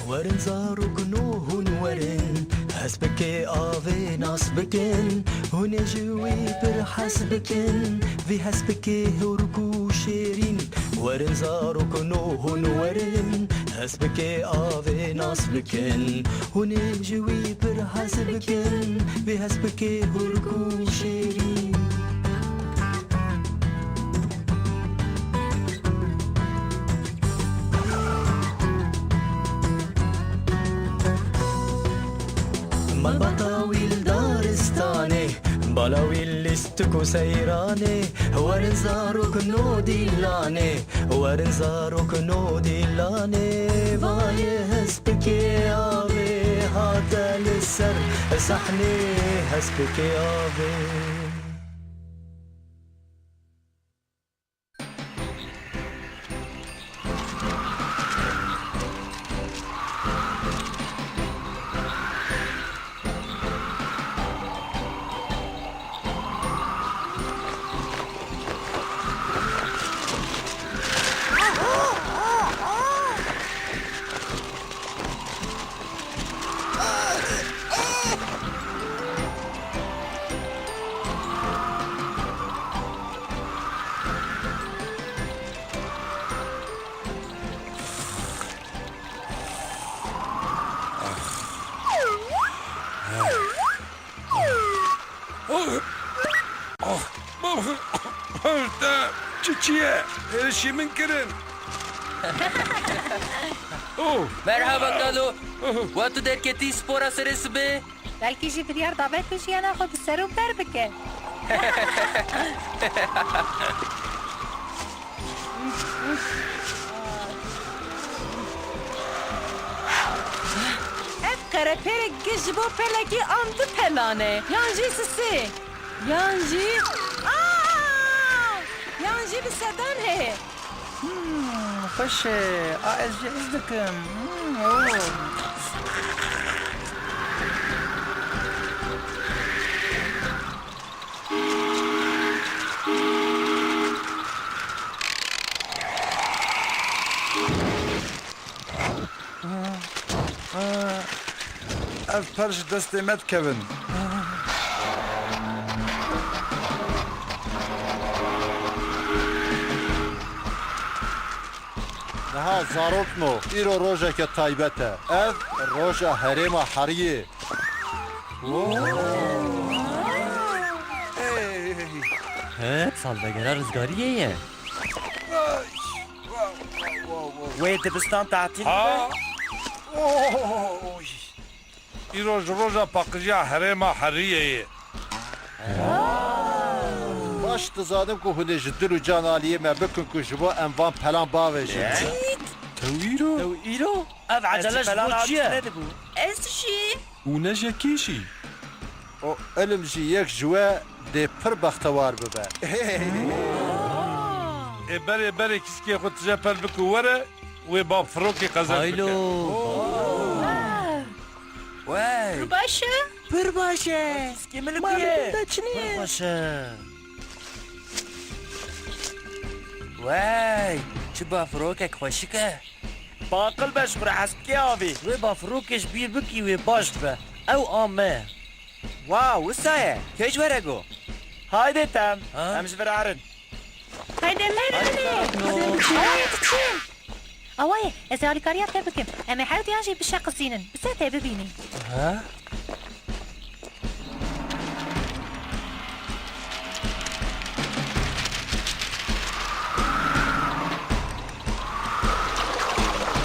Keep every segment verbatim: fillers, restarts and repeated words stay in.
Werin zarokno hûn werin, hespikê avê nas bikin, hûn ê ji wî pir hez bikin, vî hespikê hûrk û şêrîn. Werin zarokno hûn werin, hespikê avê nas bikin, hûn ê ji wî pir hez bikin, vî hespikê hûrk û şêrîn. Malbata wî li daristanê, bala wî lîstik û seyranê, werin zarokno dîlanê, werin zarokno dîlanê, vayê hespikê avê hate li ser sahnê, hespikê avê. Te çi çi ye? Êrişî min kirin. Oh. Merhaba Kalo. Oh. Wa tu derketî spora serê sibê? Belkî jî biryar dabe ku jiyana xwe bi ser û ber bike. Ev qerepêrek giş ji bo pelekî an du pelan e, yan jî sisê, yan jî, aa! Yan jî bi sedan heye. Hmm, xweş e. A, ez jî hîs dikim. Hmm, oh. Ev per ji destê me dikevin. Niha zarokno, îro rojeke taybet e. Ev roja herêma Heriyê. He, salvegera rizgariyê ye. Wê dibistan tatîl Ha? Oy. Îro ji roja paqijiya herêma Heriyê ye. Baş dizanim ku hûn ê ji dil û can aliyê me bikin ku ji bo em van pelan bavêjin. Tew îro? Tew îro? Ev ecele ji bo çi ye? Ez jî. Û ne ji kî jî? O ilim jî yek ji we dê pir bextewar bibe. Ê berê berê kîskê xwe tije per bike û were, wê bafirokê qezenc bike. Haylo. Wey. Pir baş e? Pir baş e. Kîskê min li ku ye? Pir baş e. Wey, çi bafirokek xweşik e. Baqil be ji xwe re hespikê avê. Wê bafirokê ji bîr bikî wê baş bibe. Ew a me. Wow, wisa ye. Kê ji we re got? Haydi tem. Ha? Em ji vir herin. Haydi, haydi, haydi. Haydi, haydi. Awaye, ez ê alîkariya te bikim. Em ê hewdiyan jî bişeqizînin. Bi se te bibînî. Ha?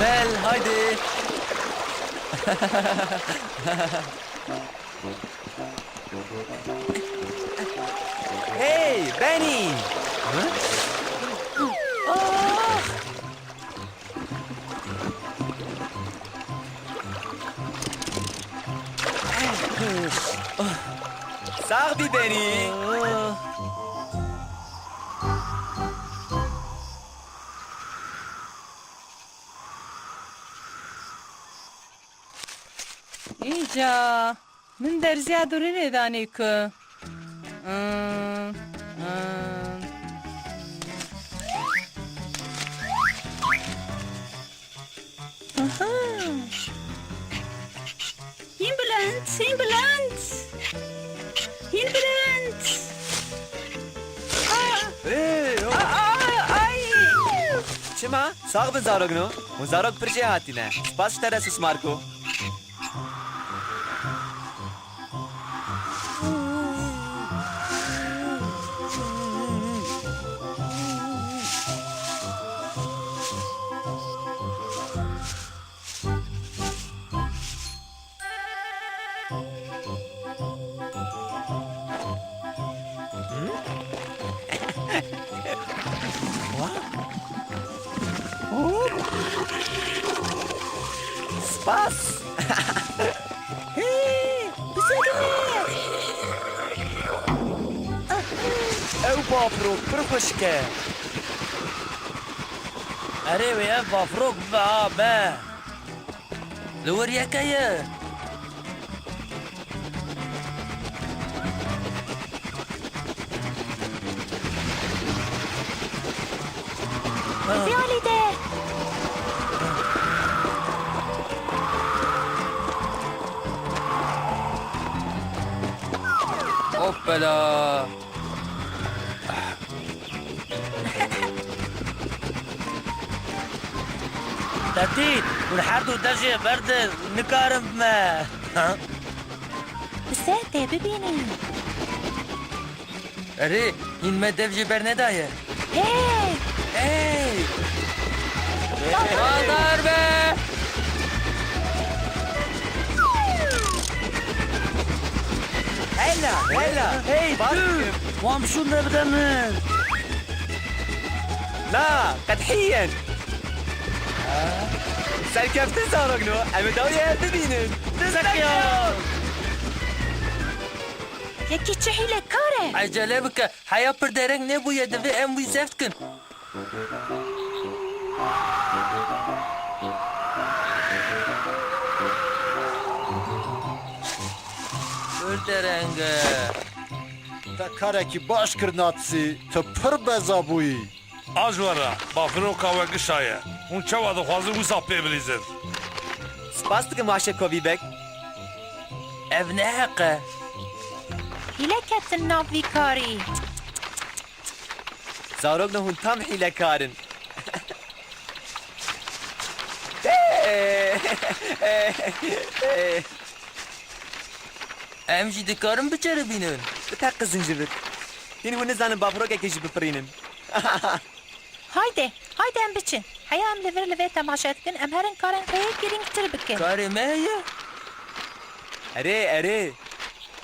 Bel, haydi. Hey, Benny! Sax bî Benny. Îca. Min derziya durînê danî ku. Aha. Hîn bilind! Hîn bilind! Aa! Ê, yo. Aa, aa, ay! Çima? Sax bin zarokno. Hûn zarok pir jêhatî ne. Spas ji te re Sis Marco. Spas. Hê, bisekine. Ew bafirok pir xweşik e. Erê wê ev bafirok bibe ha me. Li wir yeke ye. Viya lî de. Hoppala. Tetî, hûn her du dejê berdin, nikarim bime. Ha? Bi ser tê bibînin. Erê, hîn me dev jê bernedaye. Hey! Hey! Baldar be! Hela, hela! Hey, tu! Wan şûn de bide min! Na, qedhiyen! Serkeftin zarokno, em ê dawiyê hev bibînin! Sekiyan! Yekî çi hîlekar e! Ecele bike, heya pir dereng nebûye, divê em wî zeft kin. Pir dereng e. Te karekî baş kir, Natsî. Tu pir beza bûyî. A ji we re, bafiroka we gişa ye. Hûn çawa dixwazin wisa pê bilîzin? Spas dikim Maşekovî beg. Ev ne heq e. Hîle ketin nav vî karî. Zarokno hûn tam hîlekar in. Em jî dikarin biceribînin. Biteqizin ji vir. Hîn hûn nizanin bafirokekê jî bipirînin. Hayde, hayde em biçin. Heya em li vir li vê temaşe dikin, em herin karên xwe yê girîngtir bikin. Karê me heye? Erê, erê.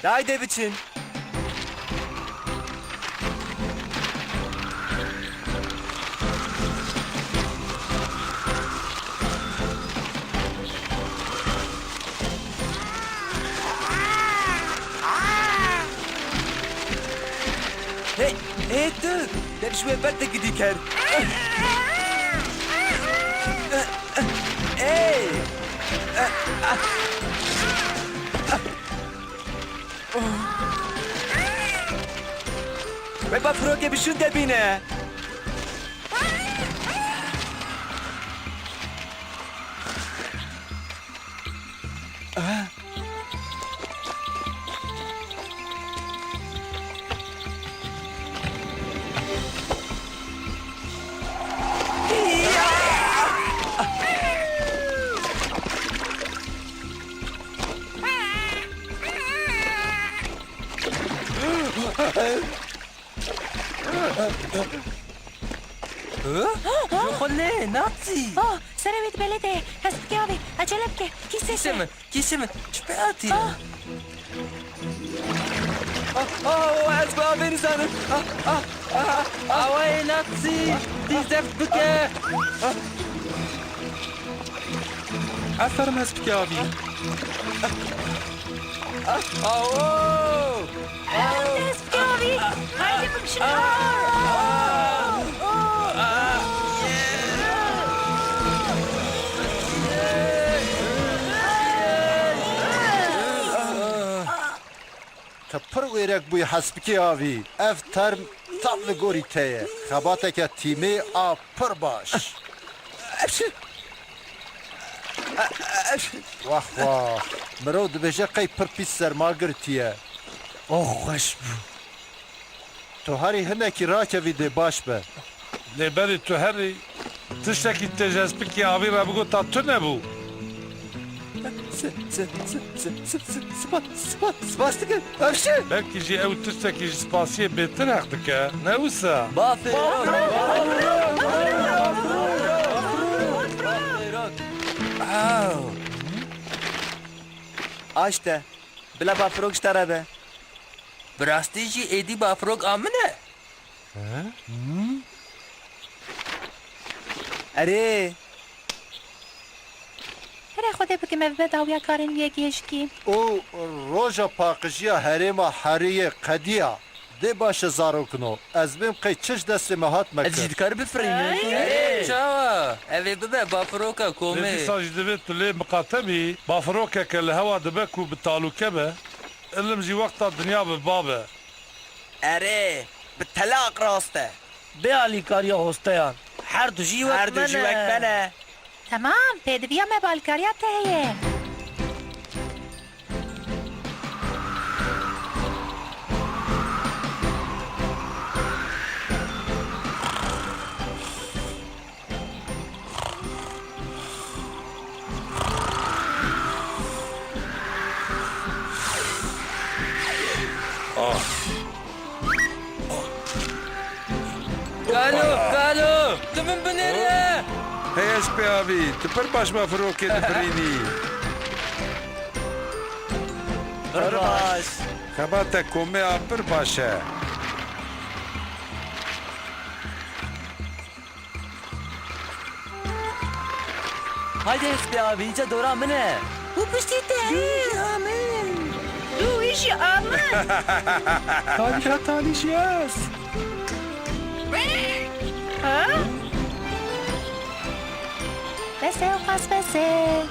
De hayde biçin. Hey, hey tu! Dev ji we ber te gidî ker. Hey! Wek bafirokê bi şûn de bîne. Hı? Ji xwe lê, Natsî. Ah, serê wî di belê de ye. Hespikê avê. Ecele bike. Kîsê Kîsê te. Min, kîsê min. Çi pê hatî? Ah. Ah, ah, oh, ez bi avê nizanim. Ah, ah, ah, ah. Awayê Natsî, dî zeft bike. Aferin hespikê avî. Awo! Hespikê avî, haydi bikişin. Te pir wêrek bûyî hespikê avî. Ev term tam li gorî te ye. Xebateke tîmê a pir baş. Wah wah. Mirov dibêje qey pir pîs serma girtiye. Oh, xweş bû. Tu herî hinekî rakevî dê baş be. Lê berî tu herî tiştekî têjespikî avî re bigota tune bû. Spas, spas, spas dikim. Belkî jî ew tiştekî ji spasiyê bêtir heq dike. Ne wisa? Bafê rok. Aw. Aşte. Bila bafirok ji te re be. Bi rastî jî êdî bafirok a min e. He? Erê. Here Xwedê bikim ev be dawiya karên wî yekê jikî. Û roja paqijiya herêma herêyê qediya. Dê baş e zarokino. Ez bêm qey çi ji destê me hat me kir. Ez jî dikare bifirînim. Erê, çawa? Ev ê bibe bafiroka komê. Lê dîsa jî divê tu lê miqate bî. Bafirokeke li hewa dibe ku bi talûke be. Ilim jî wexta dinya bi ba be. Erê, bi telaq rast e. Bê alîkariya hosteyan. Her du jî wek me ne. Her du jî wek me ne. Temam, pêdiviya me bi alîkariya te heye. Ah. Kalo, kalo, tu min binêre! Hey hespê avî, tu pir baş bafirokê difirînî. Pir baş. Xebata komê a pir baş e. Haydi hespê avî, îca dora min e. Û piştî te. Dû jî a min. Dû jî a min. Talî ya talî jî ez. Ha? Bes e, ew qas bes e.